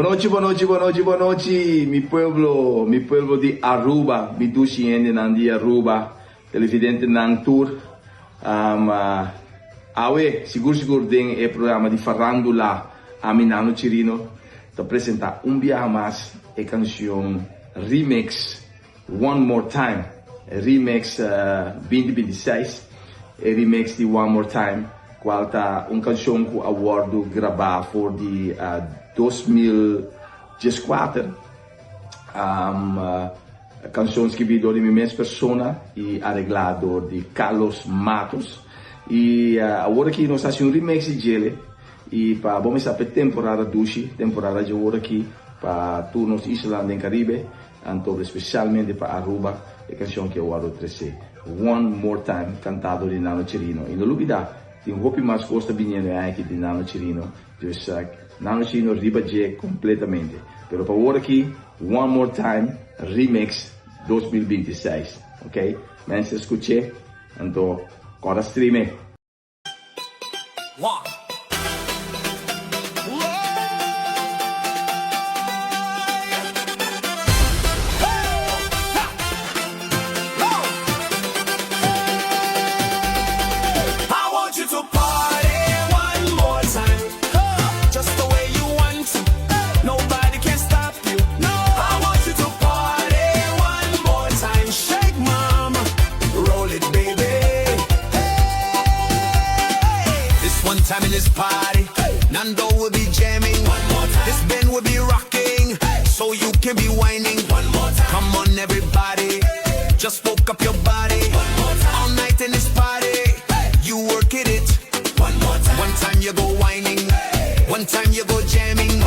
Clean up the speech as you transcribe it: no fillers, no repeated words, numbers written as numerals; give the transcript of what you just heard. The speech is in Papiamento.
Bonochi, bonochi, bonochi, bonochi, mi pueblo, mi pueblo di Aruba, mi dushi hendenan di Aruba, televidentenan tur. Awe, sigur sigur den e programa di Farandula, ami Nano Chirino ta presenta un biaha mas e cancion remix One More Time, remix binti binti seis, e remix di One More Time, cual ta un cancion cu a wordo graba for di 2014. Cancion skibi dor di mi mes persona y aregla dor di Carlos Matos. Y awor aki nos haci un remix di djele y pa bo mester p'e temporada dushi, temporada dje awor aki pa tur nos islanan den Caribe, anto especialmente pa Aruba, e cancion ki a wordo trece One More Time canta dor di Nano Chirino. Y no lubida, tin hopi mas cos ta biniendo e aña aki di Nano Chirino. Dus Nano Chirino riba dje completamente. Pero pa awor aki One More Time Remix 2026 ok mensen scuche anto corda stream e. One. One more time. One time you go whining. One time you go jamming.